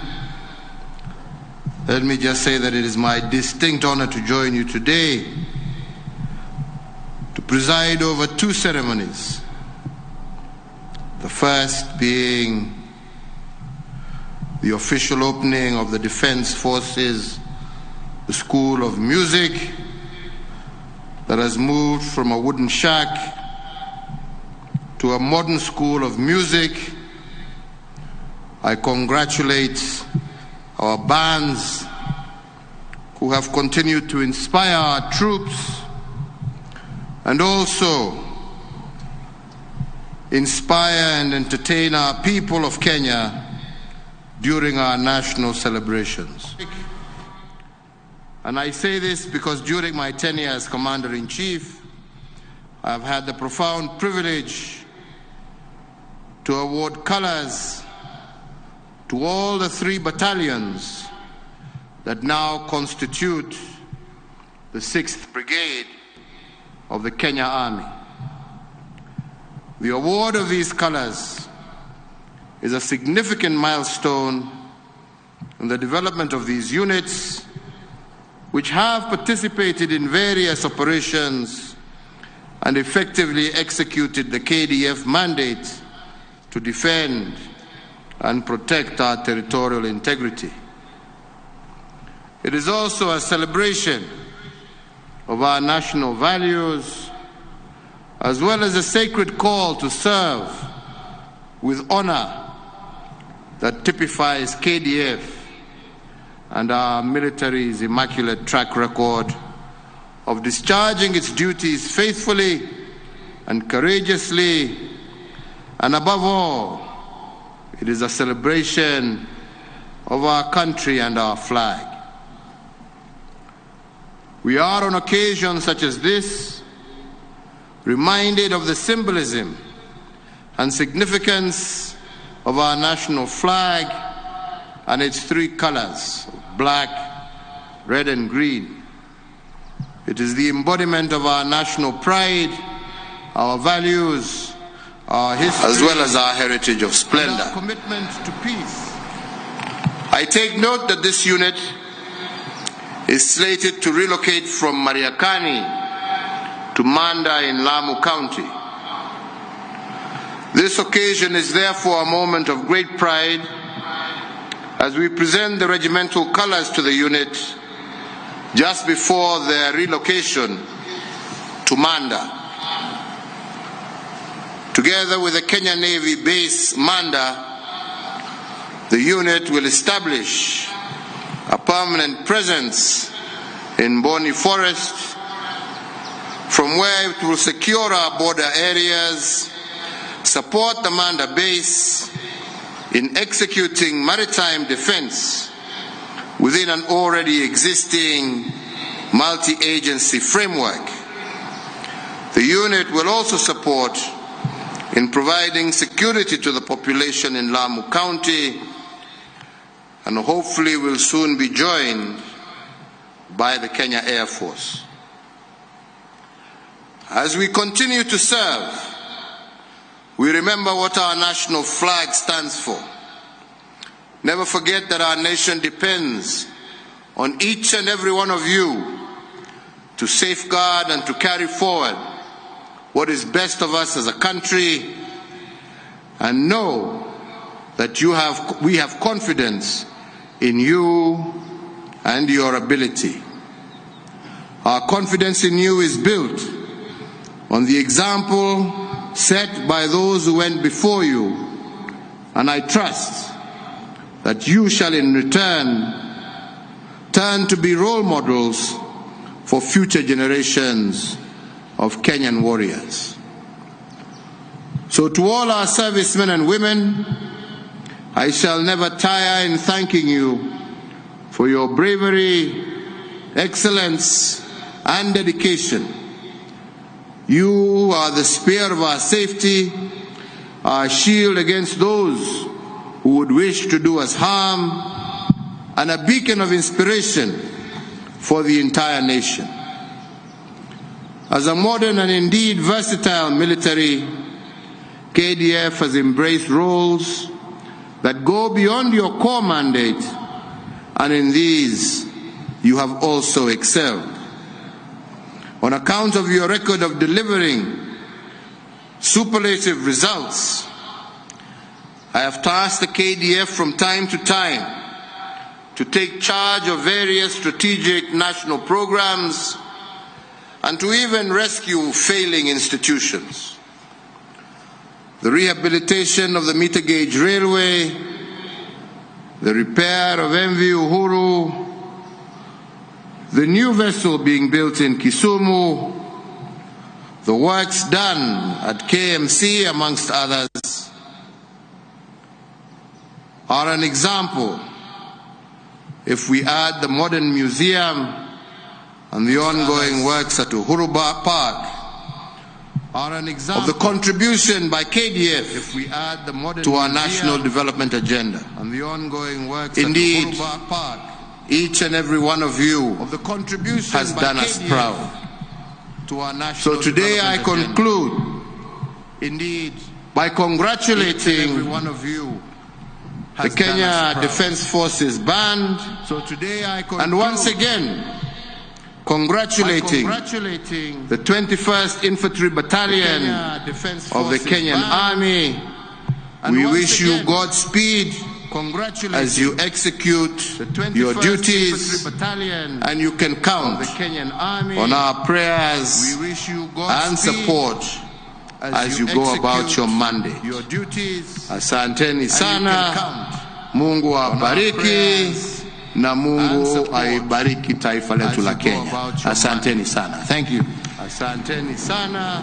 let me just say that it is my distinct honor to join you today to preside over 2 ceremonies. The first being the official opening of the Defense Forces School of Music that has moved from a wooden shack to a modern school of music. I congratulate our bands who have continued to inspire our troops and also inspire and entertain our people of Kenya during our national celebrations. And I say this because during my tenure as Commander-in-Chief, I have had the profound privilege to award colors to all the 3 battalions that now constitute the 6th Brigade of the Kenya Army. The award of these colors is a significant milestone in the development of these units, which have participated in various operations and effectively executed the KDF mandate to defend and protect our territorial integrity. It is also a celebration of our national values, as well as a sacred call to serve with honor that typifies KDF and our military's immaculate track record of discharging its duties faithfully and courageously, and above all, it is a celebration of our country and our flag. We are, on occasions such as this, reminded of the symbolism and significance of our national flag and its 3 colors, black, red, and green. It is the embodiment of our national pride, our values, our history, as well as our heritage of splendor. And our commitment to peace. I take note that this unit is slated to relocate from Mariakani to Manda in Lamu County. This occasion is therefore a moment of great pride as we present the regimental colors to the unit just before their relocation to Manda. Together with the Kenya Navy base Manda, the unit will establish a permanent presence in Boni Forest, from where it will secure our border areas, support the Manda base in executing maritime defense within an already existing multi-agency framework, The unit will also support in providing security to the population in Lamu County and hopefully will soon be joined by the Kenya Air Force. As we continue to serve, we remember what our national flag stands for. Never forget that our nation depends on each and every one of you to safeguard and to carry forward what is best of us as a country, and know that we have confidence in you and your ability. Our confidence in you is built on the example set by those who went before you, and I trust that you shall in return turn to be role models for future generations of Kenyan warriors. So to all our servicemen and women, I shall never tire in thanking you for your bravery, excellence, and dedication. You are the spear of our safety, our shield against those who would wish to do us harm, and a beacon of inspiration for the entire nation. As a modern and indeed versatile military, KDF has embraced roles that go beyond your core mandate, and in these you have also excelled. On account of your record of delivering superlative results, I have tasked the KDF from time to time to take charge of various strategic national programs and to even rescue failing institutions. The rehabilitation of the meter gauge railway, the repair of MV Uhuru, the new vessel being built in Kisumu, the works done at KMC, amongst others, are an example. If we add the modern museum and the ongoing works at Uhuru Park, are an example of the contribution by KDF if we add the modern to our national development agenda. And the ongoing works indeed, at Uhuru Park, each and every one of you of the contribution has done us proud. To our national so today I conclude, indeed, by congratulating every one of you the Kenya Defence Forces Band, so today I and once again congratulating the 21st Infantry Battalion of the Kenyan Army. We wish you Godspeed as you execute your duties, and you can count on our prayers and support as you go about your mandate. Asanteni sana. Mungu awabariki na Mungu aibariki taifa letu la Kenya. Asanteni sana. Thank you. Asanteni sana.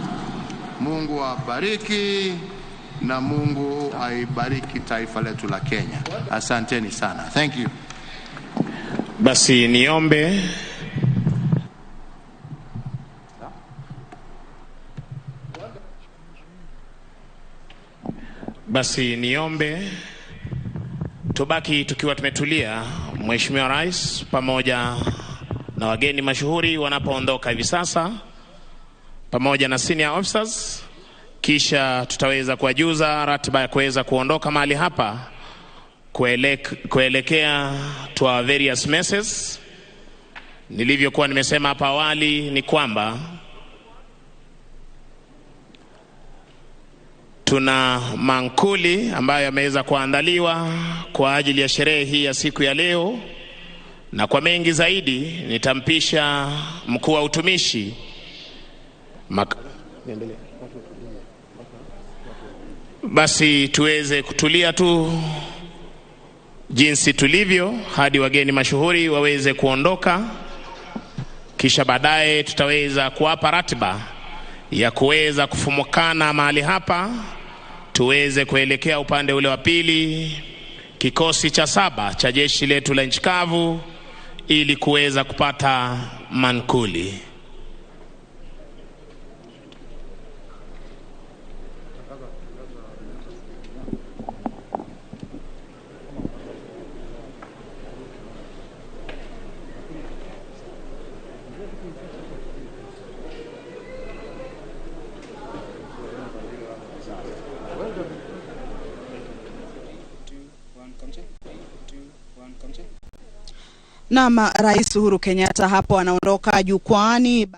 Mungu awabariki na Mungu aibariki taifa letu la Kenya. Asanteni sana. Thank you. Basi niombe tubaki tukiwa tumetulia, Mheshimiwa Rais pamoja na wageni mashuhuri wanapoondoka hivi sasa pamoja na senior officers, kisha tutaweza kuwajuza ratiba ya kuweza kuondoka mahali hapa kuelekea to our various messes. Nilivyokuwa nimesema hapa awali ni kwamba tuna mankuli ambayo yameweza kuandaliwa kwa ajili ya sherehe hii ya siku ya leo, na kwa mengi zaidi nitampisha mkuu wa utumishi Basi tuweze kutulia tu jinsi tulivyo hadi wageni mashuhuri waweze kuondoka, kisha baadaye tutaweza kuwapa ratiba ya kuweza kufumukana mahali hapa tuweze kuelekea upande ule wa pili, kikosi cha 7 cha jeshi letu la nchi kavu, ili kuweza kupata mankuli. Naam, Rais Uhuru Kenyatta hapo anaondoka jukwaani.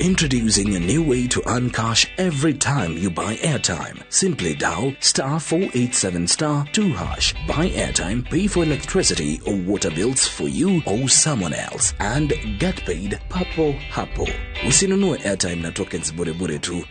Introducing a new way to earn cash every time you buy airtime. Simply dial star 487 star 2 hash. Buy airtime, pay for electricity or water bills for you or someone else, and get paid papo hapo. Usinunue airtime na tokens bure bure tu.